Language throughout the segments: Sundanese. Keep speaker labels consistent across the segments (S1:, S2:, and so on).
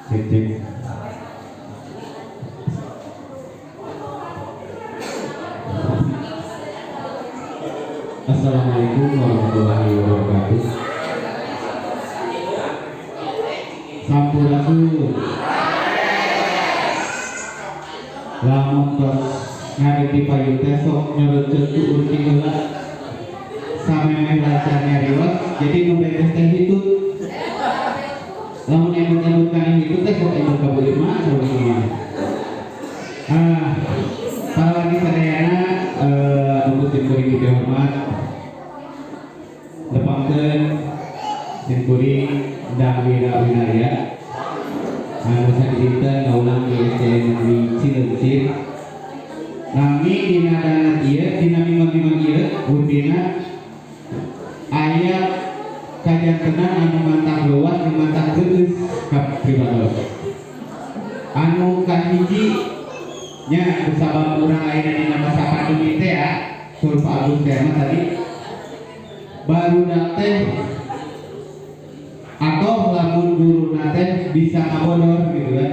S1: Cek cek. Assalamualaikum warahmatullahi wabarakatuh. Sampurasun. Lamun tos ngadepi payun teh sok nyereutkeun tuur ti heula. Samemeh lancar nyarios, jadi nu beres teh hitut. Lamun emut-emut kana hitut teh sok emut ka Bu Irma sareng. Ah, para lagi sadayana anu sim kuring dihormat. Lepangkeun sim kuring Dang Wira Winarya. Anu sadinten ngaulang di SDN Negeri Cileungsi. Nami dina danget ieu, dina minggon-minggon ieu bundina aya kajantenan anu mantah leuwat nu mantah geueus ka pribados. Anu kahiji nya kusabab urang ayeuna dina masa pandemi teh ya, sur Pak Agus teh mah tadi barudak teh atau lamun guruna teh bisa ngabodor gitu kan.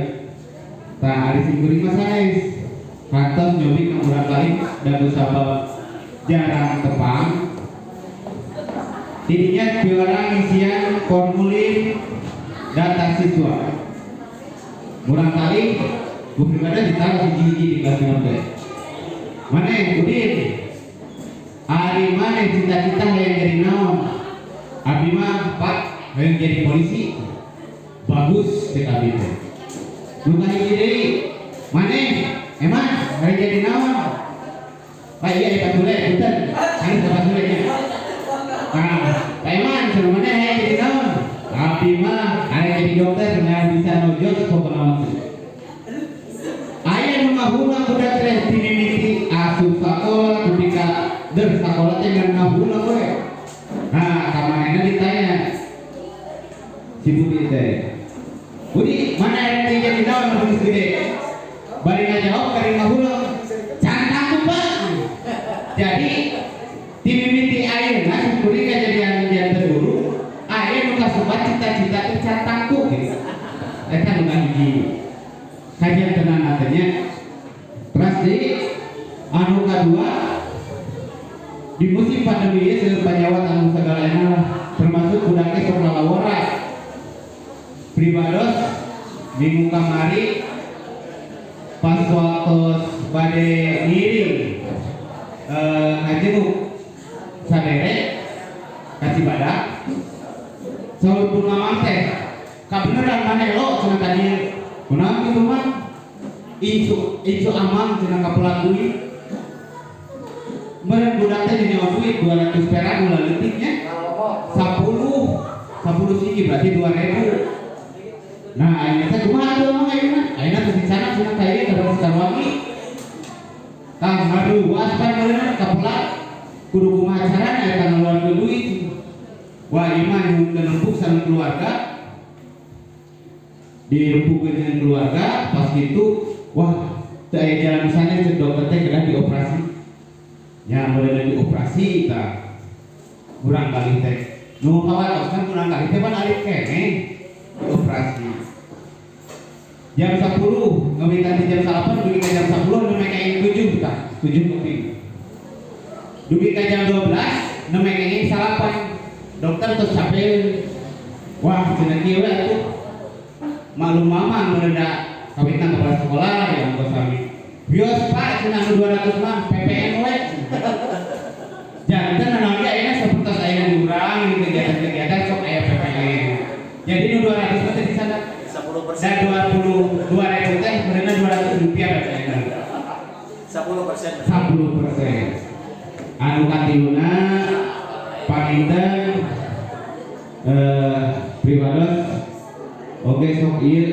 S1: Tah ari sim kuring mah sanes. Kantos nyobi ka murang kali dan kusabab jarang tepang. Tidinya piwarang ngisian formulir data siswa. Murang kali bu pribadi ditaruh hiji-hiji di kelas 5 teh. Maneh Udin? Ari maneh cita-cita hayang jadi naon? Abi mah Pak hayang jadi polisi. Bagus cek abi teh. Nu kahiji deui, maneh emang hayang jadi naon? Pak iya Pak Sule, punten. Sanes Pak Sule nya. Nah, Pak Eman cenah maneh hayang jadi naon? Abi mah hayang jadi dokter ngan bisa nojos pokona mah. Aya nu ngahuleng budak teh ti mimiti asup sakola dugi ka der sakola teh ngan ngahuleng we. Nah, ka manehna ditanya si Budi teh. Budi, mana yang jadi naon mun geus gede? Bari ngajawab bari ngahuleng. Can tangtu, Pak. Jadi ti mimiti ayeuna sim kuring kajadian janten guru, aya nu kasubat cita-cita teh can tangtu gitu. Eta nu kahiji. Kajantenan nya. Terus di anu kadua di musim pandemi ieu seueur panyawat anu sagalana lah, termasuk budak teh sok lalawora. Pribados minggu kamari pas waktu bade ngiring ngajenguk saderek ka Cibadak, saur pun mamang teh kabeneran maneh lo cenah tadi kunaon kitu mah incu incu amang cenah kapelak duit meureun budak teh dinyawa duit 200 perak ulah leutiknya 10 10 siki berarti 2000. Nah, ayeuna teh kumaha atuh amang ayeuna? Ayeuna teh dicanak cenah ka ieu ka Sekarwangi. Tah ngaruas pan meureun kapelak kudu kumaha carana eta ngaluarkeun duit. Wah, ieu mah nyuhunkeun rempug sareng keluarga. Dirempukeun jeung keluarga pas kitu, wah, teu aya jalan sanes cek dokter teh kedah dioperasi. Nya meureun dioperasi tah. Kurang kali teh. Nu kawatos kan kurang kali teh pan alit keneh dioperasi. Jam 10 ngawitan di jam 8 dugi ka jam 10 nembe ka 7 tah, 7 keping. Dugi ka jam 12 nembe ka 9. Dokter terus capek. Wah, cenah kieu we atuh. Maklum mama meureun kawitan kepala sekolah ya ongkos sami. Bios Pak cenah anu 200 mah PPN we. Janten naon ge ayeuna sapertos ayeuna di urang di kegiatan-kegiatan sok aya PPN. Jadi nu 200 mah teh disana
S2: 10%.
S1: Dan 22 ribu teh meureunna 200 rupiah PPN.
S2: 10%.
S1: 10%. Anu katiluna panginten pribados oge sok ieu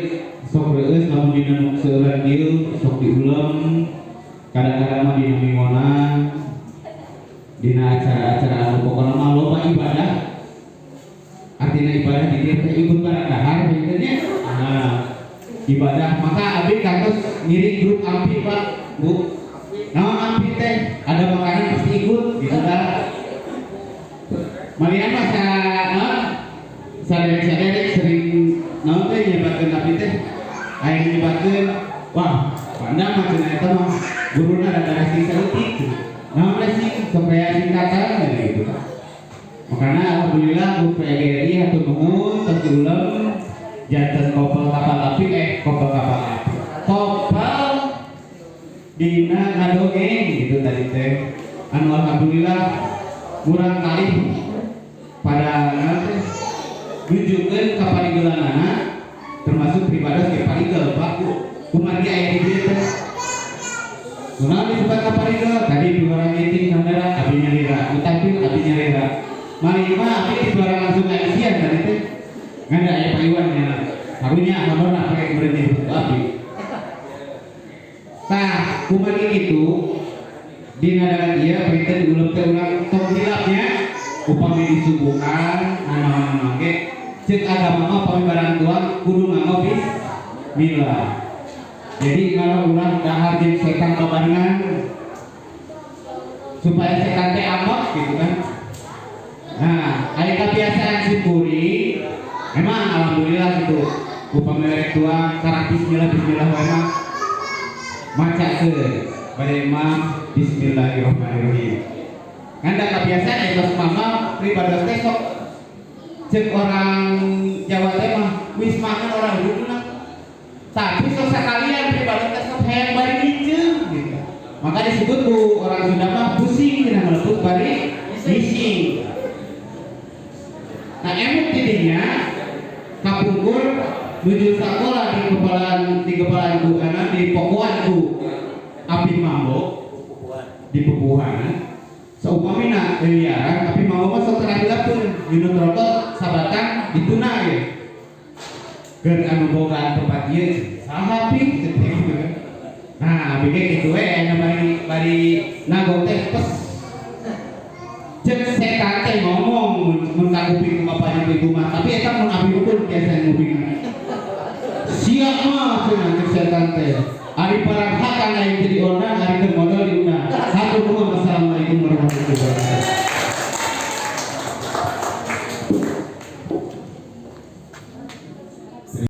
S1: sok reueus lamun dina nu seueuran ieu sok diulem kadang-kadang mah dina minggonan dina acara-acara anu pokona mah loba ibadah, artinya ibadah di dieu teh ikut barang dahar gitu nya. Nah, ibadah maka abdi kantos ngiring grup AMPI, Pak, Bu. Naon AMPI teh? Ada makanan pasti ikut gitu dah. Malian mah sa naon saderek-saderek sering naon teh nyebatkeun abdi teh. Aya nu nyebatkeun, wah, pandang mah cenah eta mah guruna rada racing saeutik. Naon racing? Sok aya singkatan gitu kan. Makanya alhamdulillah ku PGRI hatur nuhun tos diulem janten kopel kapal api, kopel kapal api. Kopel dina ngadongeng gitu tadi teh. Anu alhamdulillah murang kali pada nanti nunjukkeun ka parigelanana, termasuk pribados ge parigel, Pak, Bu. Kumargi aya di dieu teh. Kunaon disebut ka parigel? Tadi dua orang ngiting kamera abi nyalira, mutampil abi nyalira. Mari mah abi di dua orang langsung MC-an tadi teh. Ngan da aya Pak Iwan nya. Karunya honorna pakai meureun nyebut ku abi. Tah, kumargi kitu dina darat ieu perintah diulem teh urang tong hilapnya upami disuguhan nanaon ge ceuk agama mah upami barang tuang kudu nganggo bismillah. Jadi kalau urang dahar jeung setan babarengan supaya setan teh amot gitu kan. Nah, aya kebiasaan syukuri memang alhamdulillah gitu. Upami rek tuang karak bismillah bismillah wae mah macakeun bade mah bismillahirrahmanirrahim. Kan da kebiasaan eta mama pribados teh sok ceuk orang Jawa teh mah wis mangan orang huduna. Tapi sok sakalian pribados teh sok hayang bari nginceung gitu. Maka disebut ku orang Sunda mah pusing cenah melebut bari ngising. Nah, emuk tidinya kapungkur nuju sakola di kepalaan ku karena di pokoan ku api mambo di pepuhan saupamina liliaran api mambo mah sok terakhir minum rokok sabatang dituna ya keur anu bogaan tempat ieu saha pi gitu kan. Nah, abi ge kitu we aya bari bari nagok teh pes ceuk setan teh ngomong mun kakuping ku bapak jeung ibu mah, tapi eta mun abi ukur biasa nguping siap mah cenah ceuk setan teh ari parang hakan aing teh diondang, ari keur modal.